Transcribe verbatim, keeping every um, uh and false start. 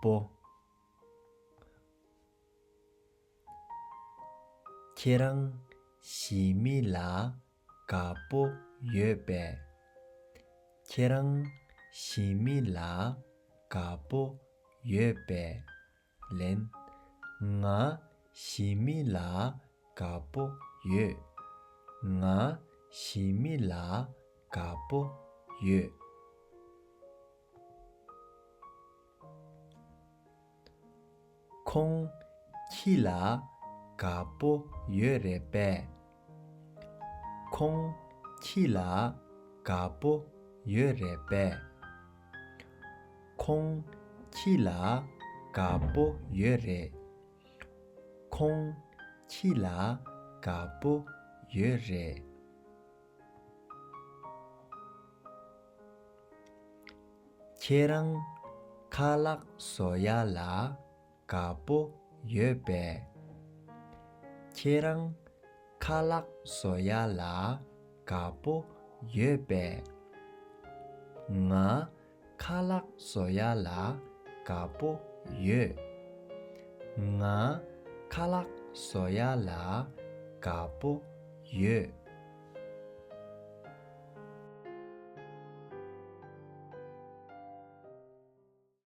པོ། ཁྱེད་རང་ཞི་མི་ལ་དགའ་པོ་ཡོད་པས། ཁྱེད་རང་ཞི་མི་ལ་དགའ་པོ་ཡོད་པས། ལན། ང་ཞི་མི་ལ་དགའ་པོ་ཡོད། ང་ཞི་མི་ལ་དགའ་པོ་ཡོད། ཁོང་ཁྱི་ལ་དགའ་པོ་ཡོད་རེད་པས། ཁོང་ཁྱི་ལ་དགའ་པོ་ཡོད་རེད་པས། ཁོང་ཁྱི་ལ་དགའ་པོ་ཡོད་རེད། ཁོང་ཁྱི་ལ་དགའ་པོ་ཡོད་རེད། ཁྱེད་རང་ཁ་ལག་བཟོ་ཡ་ལ་དགའ་པོ་ཡོད་པས། ཁྱེད་རང་ཁ་ལག་བཟོ་ཡ་ལ་དགའ་པོ་ཡོད་པས། ང་ཁ་ལག་བཟོ་ཡ་ལ་དགའ་པོ་ཡོད། ང་ཁ་ལག་བཟོ་ཡ་ལ་དགའ་པོ་ཡོད།